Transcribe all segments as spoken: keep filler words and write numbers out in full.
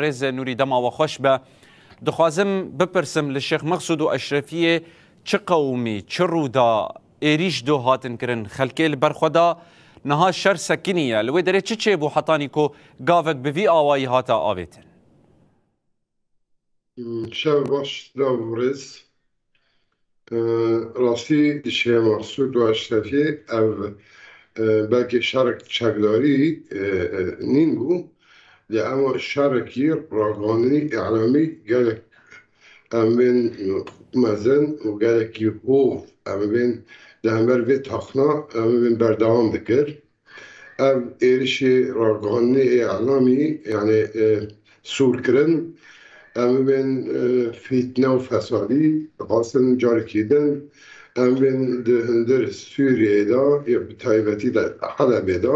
Birêz Nûrî, dema we xweş be. Dixwazim bipirsim, li Şêx Mexsûd û Eşrefiyê çi qewimî, çi rû da, êrîş do hatin kirin, xelkê li ber xwe da, niha şer sekiniye. Li wê derê çi çêbû hetanî ku gavek bi vî awayî hate avêtin? Şev baş, lav û rêz. E, rastî, di Şêx Mexsûd û Eşrefiyê ev, e, belkê şerek çekdarî, e, e, nîn bû. Lê ema şerekî ragihandinî îlamî gelek em bên mezin û gelekî hov em bên li hember vê taxna em bên berdewam dikir. Ev êrişê ragihandinê ê îlamî, yanî, e, sûrkirin, em bên, e, fîtne û fesadî dixwastin carekî din, em bên di hundir Sûriyeyê de, ya bi taybetî de Helebê de,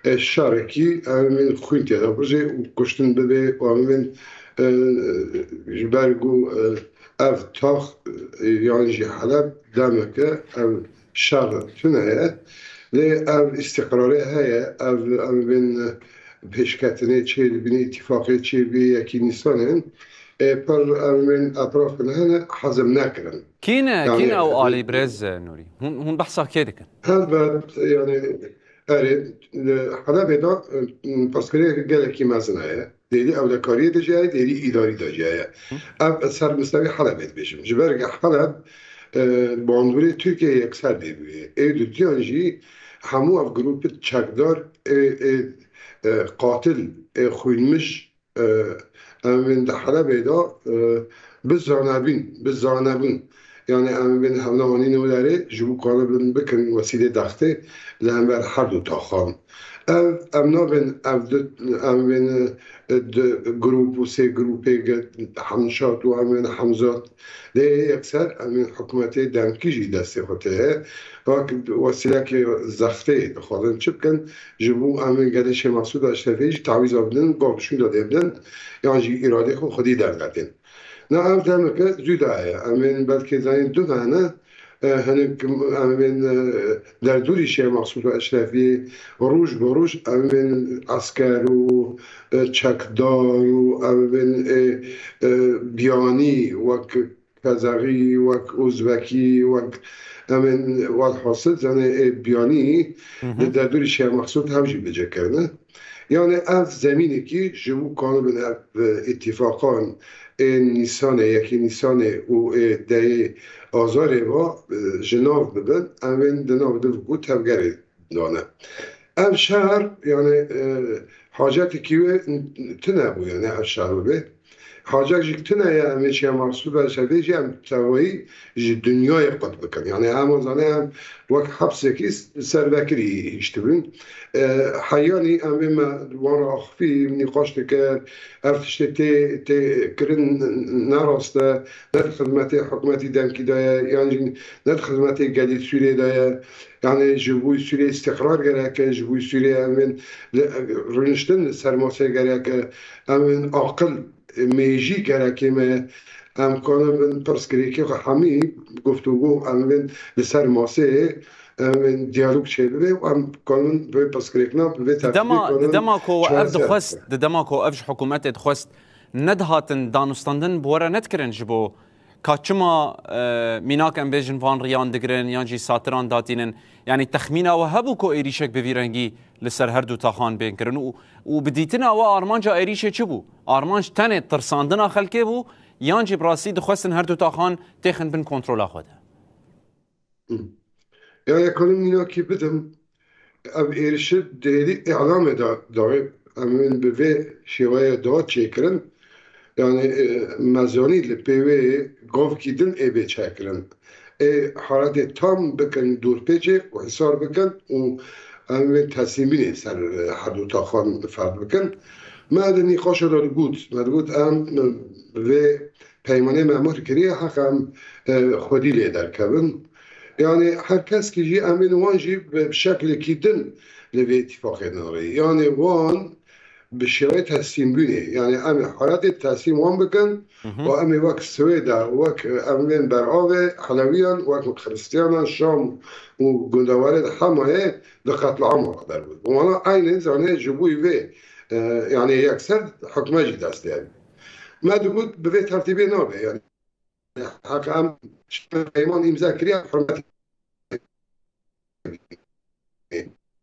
e, şerekî em bên xwîn tê de bijê û kuştin bibê û em bên, e, ji ber ku, e, ev tax, e, yan jî Heleb demeke ev şer tune ye. Lê ev îstiqrarê heye, ev, em bên pêşketinê çê dibîne, îtîfaqê çê bî yekî Nîsanê, e, pir em bên etrafin hene hezm nekirin. Kî ne, kî ne ew alî, birêz Nûrî? Hûn, hûn behsa kê dikin? Helbet, yanî, erê, li Helebê de, e, pirsgirêk gelekî mezin heye. Dêrî ewlekariyê de jî heye, dêrî îdarî de jî heye. Hı. Ev ser mistewî Helebê dibêjim. Ji ber ku Heleb, e, bandorê Tirkiyeyê yekser dê bûye. Ê dutiyan jî hemû ev grûpê çekdar, ê, ê, e, qatil, ê xwînmij, e, em bên di Helebê de, e, bi zanebîn, bi zanebûn. Yanî em bên hevna anîn wê derê ji bo ku anibin bikin wesîlê dextê li hember her du taxan. Ev, em nabên ev du, em bên, e, du grûp û sê grûpê ge-, Hemşat û em bên Hemzat. Lê yekser em bên hikûmetê demkî jî destê xwe tê ye. Wek wesîlekê zextê dixwazin çi bikin? Ji bo em bên gelê Şêx Mexsûd Eşrefê jî tawîza bidin, gor şûnda dê bidin, yan jî îradê xwe xwedî derxetin. Na ev demeke zû da heye. Em bên belkê zanîn du meh ne, e, hinek em bên, e, derdorî Şêx Mexsûd û Eşrefiyê roj bi roj em bên esker û, e, çekdar û em bên, e, e, biyanî wek Kazexî, wek Uzbekî, wek em bên welhasil zanê, e, biyanî Hı hı. li derdorî Şêx Mexsûd hev jî bicekirine. Yanî ev zemînekî ji bo ku anibin ev, e, îtîfaqan ê Nîsanê, yekê Nîsanê û ê deyê Azarê ve, e, ji nav bibin, em bên di nav div û tevgerê dane. Ev şer, yanî, e, hacetekî wê tune bû, yanî ev şer bibe. Hacek jî tune ye, em ê Şêx Mexsûd Eşrefê jî em tevayî ji dinyayê qut bikin. Yanî em zane em wek hepsekî servekirî hiştibûn. E, heyanî em ê me wan re axifî nîqaş dikir, ev tiştê tê, tê kirin ne rast e, ne di xizmetê hikûmetî demkî de ye, yan jî ne di xizmetê gelê Sûriyê de ye. Yanî ji bo Sûriyê îstiqrar gerek e, ji bo Sûriyê em ên li, rûniştin li ser masê gerek e, em ên aqil, mêjî gerekê me ye. Em kanibin pirsgirêkê xwe hemî guftûgo em ên li ser masê, em ên diyalog çêbibe û em kanibin vê pirsgirêkna bi vê Di tertîbê dema, di kanibin dema ku ev çareser dixwest, bikin. Di dema ku ev ji hikûmetê dixwest, nedihatin danûstandin bi we re nedikirin ji bo ka çima, e, mînak em bêjin van riyan digirin yan jî satiran datînin? Yanî texmîna we hebû ku êrîşek bi vî rengî li ser her du taxan bên kirin û, û bi dîtina we armanca êrîşê çi bû? Armanc tenê tirsandina xelkê bû yan jî bi rastî dixwestin her du taxan têxin bin kontrola xwe de? Hı. Ya, ya kanim mînakî bidim, ev êrişi dêrî îlamê da, dayê, em ên bi vê şêweye da çêkirin. Yanî, e, mezanî li pê wê gavkî din ê bê çêkirin. Ê haletê tam bikin dûrpêçê û hîsar bikin û em ê teslîmînê ser, e, her du taxan ferz bikin. Me di nîqaşa de digot, me digot em, e, vê peymanê me mohr kiriye, heq em, e, xwedî lê derkevin. Yanî her keskî jî em ên wan jî bi şeklekî din li vê îtîfaqê nirê. Yanî wan bi şêweyê teslîmbûnê, yanî em ê hayatê teslîm wan bikin Hı hı. û em ê wek Swêda, wek em ên beravê Helewiyan, wek Xiristiyanan Şam û gundewarên Hemayê di qetliama xwe derbûn. Wana eynê zanê ji bo vê, E, yani yekser hikûmet jî dest de. Me digot bi vê tertîbê nabe. Yani heq em peyman îmza kiriye, hurmet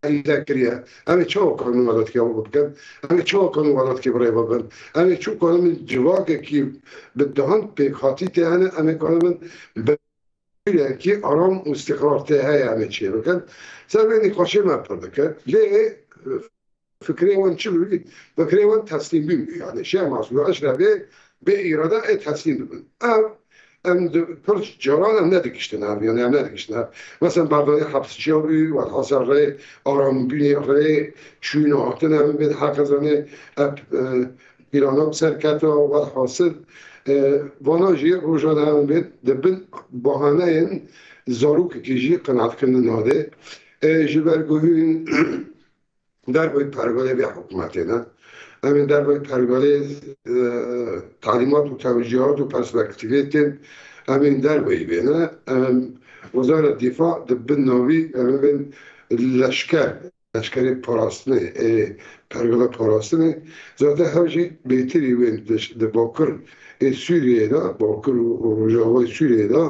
îmza kiriye. Em ê çawa karin welatî bikin? Em ê çawa karin welatî bi rê bibin? Em ê çawa karin civakekî bi dehan pêkhatî tê hene, em ê karin bi yekî aram û îstîqrar tê heye, em ê çê bikin. Ser vê nîqaşê me pir dike. Lê, e, fikrê wan çi bû? Fikrê wan teslîmbûn bû. Yani Şêx Mesûd û Eşrefê bê îrade ê teslîm bibin. Ev, em di, pir caran em nedigiştin ev, yani em nedigiştin ev. Mesela berdayî hepsçiya bû, welhasil rê arambûnê, rê çûn û hatin em bên heqe zanê, ev, e, pîlana bi ser keta, welhasil, e, vana jî rojane em bên di bin bahaneyên zarokekî jî qenatkirine nade. E, ji ber ku hûn derveyî pergalê vê hikûmetê ne. Em ê derveyî pergalê, e, talîmat û tewcîhat û perspektîfê tên. Em ê derveyî vê ne. Em, Wezareta Dîfa di bin navî, em ê bên leşker, leşkerê parastinê, ê pergala parastinê, zaten hev jî bêtirî wên di, di Bakur ê Sûriyeyê de, Bakur û, û Rojavayê Sûriyeyê de,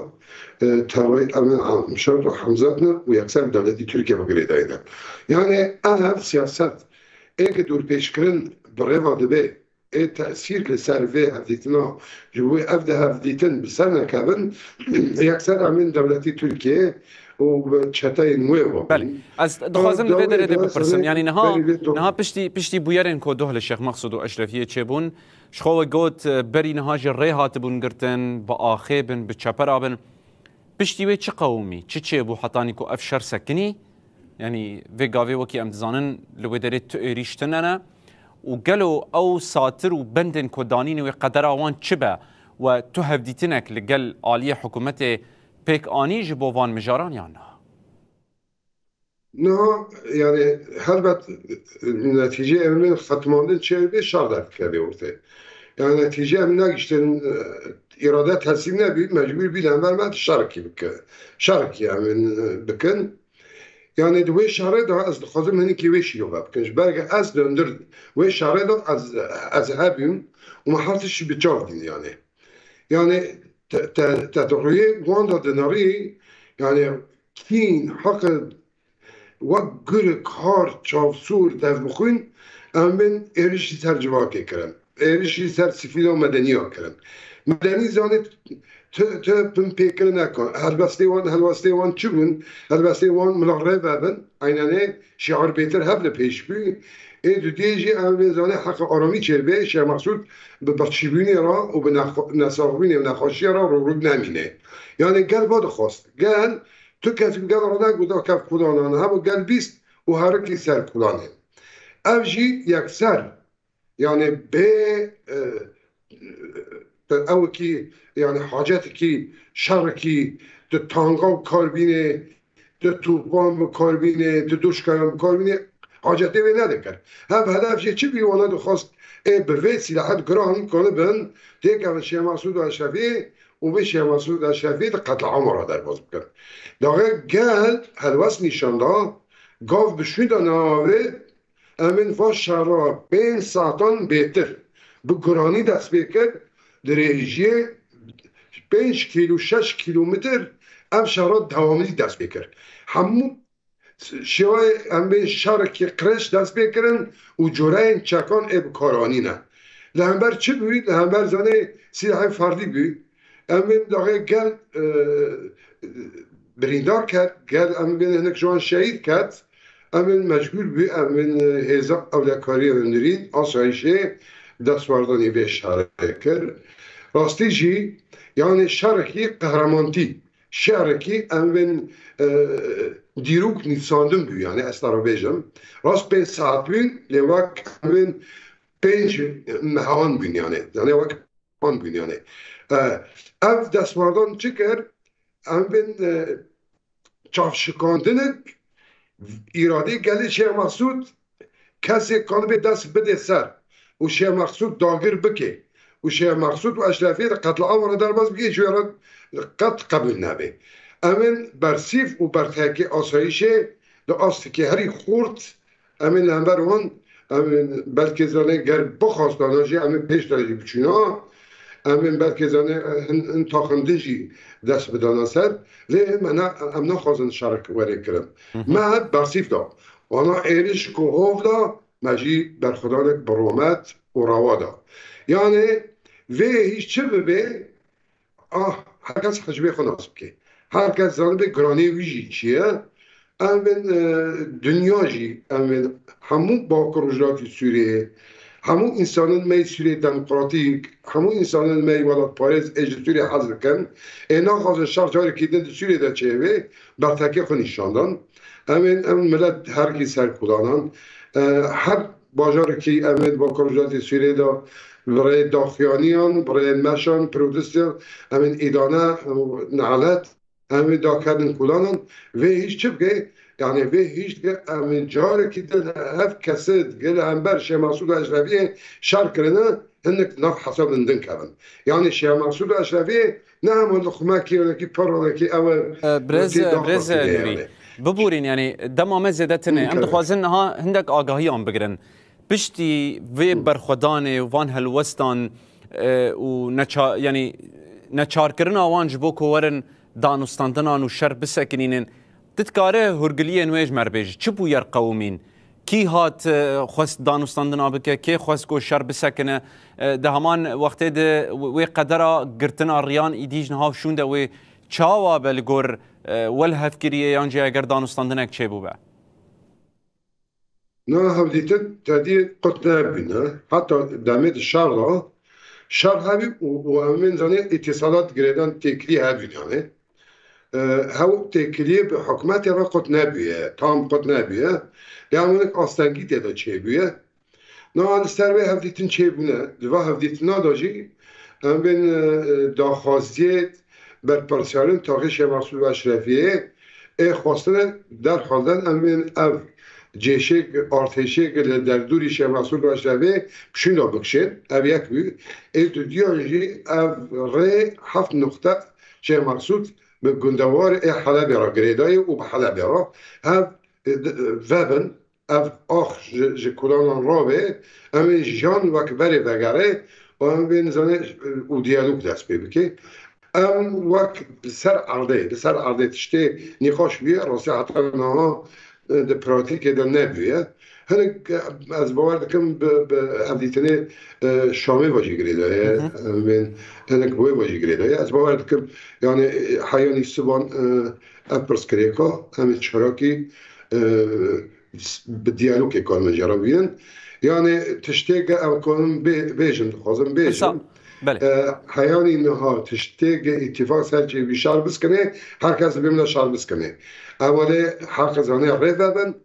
e, tevayî em ê Amşar û Hemzat ne û yekser dewletî Tirkiye bi girêdayî ne. Yani ev siyaset ê ki dorpêçkirin bi rêva dibe, ê tesîr li ser vê hevdîtina, ji bo ev di hevdîtin bi ser nekevin, yekser em ên dewletî Tirkiye û bi çeteyên wê ve. Belê. Ez dixwazim li vê derê de bipirsim. Yani niha, niha piştî, piştî bûyerên ku doh li Şêx Mexsûd û Eşrefiyê çêbûn, ji xwe we got, e, berî niha jî rê hatibûn girtin, bi axê bin, bi çepera bin. Piştî wê çi qewimî, çi çêbû hetanî ku ev şer sekinî? Yanî vê gavê wekî em dizanin li wê derê tu êrîş tune ne û gelo ew satir û bendên ku danîne wê qedera wan çi be we tu hevdîtinek li gel aliyê hikûmetê pêk anî ji bo van mijaran yan na? Niha, yani, helbet, e, netîceyê em ê xetmandin çêbê şer derdikeve ortê. Yani, netîceyê em negiştin, e, îrade teslîm nebî, mecbûr bî li hember me şerekî bike. Şerekî em ê, e, bikin. Yani, di wê şerê de ez dixwazim hinekî wê şîrove bikin. Ji ber ku ez döndür wê şerê de ez, ez hebûm û me her tişt bi çav dîn, yani. Yani, te, te, te di rûyê wan de dinêrî, yani, kîn, heqe wek gurik, har, çavsûr, devbixwîn, em bên êrişî ser civakê kirin. Êrişî ser sivîl û medeniya kirin. Medenî zanê tu, tu binpêkirineka. Helbestê wan, helbestê wan çi bûn? Helbestê wan mila rê vebin. Eynenê şiar bêtir hev li pêş bû. Ê dudiyê jî em ê zanê heqê aramî çêbe, Şêx Mexsûd bi birçîbûnê re û bi nexwe-, nesaxbûnê û nexweşiyê re rû rû nemîne. Yani gel va dixwest. Gel, tu kes bi gel re negot ew kevkulan e, hema gel bîst û herikî ser kulanê. Ev jî yekser, yani bê, e, e, ew ki, yani hacetekî, şerekî, tu tanga bi kar bînê, tu topan bi kar bînê, tu doşkayan bi kar bînê, hacetê wê nedikir. Hev hedef jê çi bî, wana dixwest ê bi vê sîlahê giran kanibin, têkevin Şêx Mesûd Eşrefî û vê Şêx Mesûd Eşrefî di qetliama re derbas bikin. Daxê gel helwest nîşan da, gav bi şûnda navê, em ên va şera pênc saetan bêtir bi guranî dest pê kir, dirêjiyê pênc kîlo, şeş kîlometr ev şera dewamlî dest pê kir. Hemû şêwayê em bên şerekî qirêj dest pê kirin û coreyên çekan ê bi kar anîne. Li hember çi bû? Li hember zanê sîlahê ferdî bû. Em bên daxê gel, e, birîndar ket, gel em bên hinek ji wan şehîd ket. Em bên mecbûr bû, em bên, e, hêza ewlekariya hundirîn, asayişê destwerdanî vê şerê kir. Rastî jî, yani şerekî qehremanî. Şerekî em bên, e, dîrok nivîsandin bû, yani ez te re bêjim. Rast pênc saet bûn, lê wek em bên pênc mehan bûn, yani. Yani wek mehan bûn, yani. E, ev destwerdan çi kir? Em bên, e, çavşikandinek îradê gelê Şêx Mesûd kesê kanibe dest bide ser û Şêx Mesûd dagir bike û Şêx Mesûd û Eşrefî di qetliama re derbas bike, ji wê re qet qebûl nebe. Em ên bersîv û bertekê asayîşê di astekî herî xurt, em ên li hember wan Em ê belkê zanê ger bixwastana jî em ê pêş de jî biçûna. Em ê belkê zanê hin, hin taxim din jî dest bidana ser. Lê me ne, em naxwazin şerik were kirin. Hı hı. Me hep bersîv da. Wana êrişik û hov da, me jî berxwedanek bi romet û rewa da. Yani vê hîç çi bibe, ah, her kes hicbê xwe nas bike. Her kes zanibe giranê wî jî çi ye. Em bên, e, dinya jî, em bên hemû Bakur Rojhilatî Sûriyê, hemû însanên me yê Sûriyê demokratîk, hemû însanên me yê welatparêz ê ji Sûriyê hez dikin, ê naxwazin şer carekî din di Sûriyê de çêbe, bertekê xwe nîşan dan. Em ên, em milet herkî ser kulanan. E, her bajarekî em ê di Bakur Rojhilatê Sûriyê de bi rê daxuyaniyan, bi rê meşan, protestoyan, em ên îdane, nelet, em ê dakevin kulanan. Vê hîç çi bike, yani vê hîç bike, em ê carekî din ev kesê gel hember Şêx Mesûd Eşrefiyê şer kirine, hinek nav hesabin din kevin. Yani Şêx Mesûd Eşrefiyê ne hema li xumekî, yanekî peronekî ew e, E, birêz, wekî birêz daxwazî de Nûrî, yani. Biborîn, yani dema me zêde tine. Hı, Em tabii. dixwazin niha hindek agahiyan bigirin. Piştî vê Hı. berxwedanê û van helwestan, e, û neça-, yani neçarkirina wan ji bo ku werin danûstandinan û şer bisekinînin, tu dikare hûrgiliyên wê ji me re bêjî? Çi bûyer qewimîn? Kî hat, e, xwest danûstandina bike? Kê xwest ku şer bisekine? E, di heman wextê de wê qedera girtina riyan îdî ji niha û şûnde wê çawa be li gor, e, we li hevkiriyê yan jî eger danûstandinek çêbûbe? Na hevdîtin tedî qut nebûne. Heta demê di şer de şer hebî û, û em ên zanê îtîsalat girêdan têkilî hebî yani. E, hew têkiliyê bi hikûmetê re qut nebûye, tam qut nebûye. Lê em hinek astengî tê de çêbûye. Niha li ser vê hevdîtin çêbûne. Di va hevdîtina de jî em bên, e, daxwaziyê berpirsiyarên taxê Şêx Mesûd Eşrefiyê ê xwestine derhal den em bên ev cêşêk, artêşêk li derdorî Şêx Mesûd Eşrefiyê pişûna bikişên. Ev yek bû. Ê dudiyan jî ev rê heft nuqte Şêx Mesûd bi gundewarê ê Helebê re girêdayê û bi Helebê re hev, e, d-, vebin. Ev ax ji, ji kulanan rabe, em ê jiyan wek berê vegere û em bên zanê û diyalog dest pê bike. Em wek li ser erdê, li ser erdê tiştê nîqaş bûye, rastî heta niha, e, di pratîkê de nebûye. Hinek, e, ez bawer dikim bi, bi hevdîtinê, e, Şamê ve jî girêdaye. Hı hı. Em bên hinek wê ve jî girêdaye. Ez bawer dikim, yani, e, heyanî siban, e, ev pirsgirêka, em ê çarekî, e, bi diyalogê karime jê re bînin. Yani tiştê ge ew kanim bê-, bêjim, dixwazim bêjim. Pirsa, belê. E, heyanî niha tiştê ge îtîfaq ser çêbî şer biskine, her kes dibê min şer biskine. Ewelê her kes zanê rê vebin,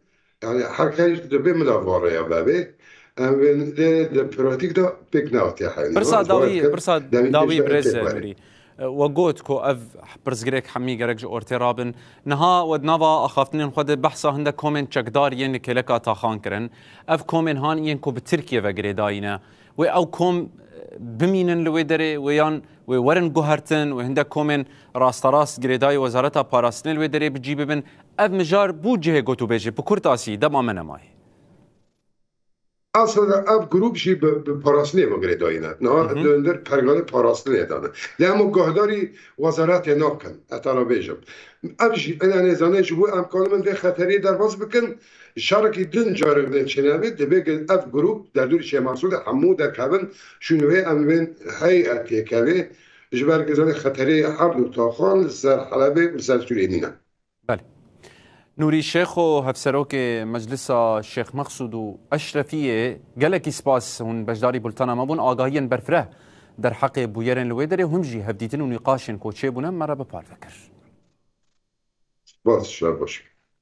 yani her kes dibê min va rêya vebê. Em vê lê di pratîk de pêk nehatiye heyanî niha. Pirsa dawî, pirsa dawî birêz Nûrî. E, we got ku ev pirsgirêk hemî gerek ji ortê rabin. Niha we di nava axaftinên xwe de behsa hindek komên çekdar yên li kêleka taxan kirin. Ev komên han yên ku bi Tirkiye ve girêdayî ne. Wê ew kom, e, bimînin li wê derê, wê yan wê werin guhertin, wê hindek komên rasterast girêdayî Wezareta Parastinê li wê derê bi cî bibin. Ev mijar bû cihê gotûbêjê, bi kurtasî, dema me nemayê. Aslında ev grup jî bi, bi parastinê ve girêdayî ne. Niha Hı hı. li hundir pergalê parastinê de ne. Lê em guhdarî wezaretê nakin, ez te re bêjim. Ev jî, ena nêzane ji bo em kanin vê xeterê derbas bikin, şerekî din carek din çênebe, divê ku ev grup derdorî Şêx Mesûdê hemû derkevin, şûn wê em bên heyetê kevê, ji ber ku zanê xeterê her du taxan li ser Helebê û li ser Sûriyê nîne. Belê. Nûrî Şêxo, Hevserokê Meclisa Şêx Mexsûd û Eşrefiyê, gelekî spas hûn beşdarî bultena me bûn. Agahiyên berfireh derheqê bûyerên li wê derê û him jî hevdîtin û nîqaşên ku çêbûne me re bi parve kir. Spas, şer baş.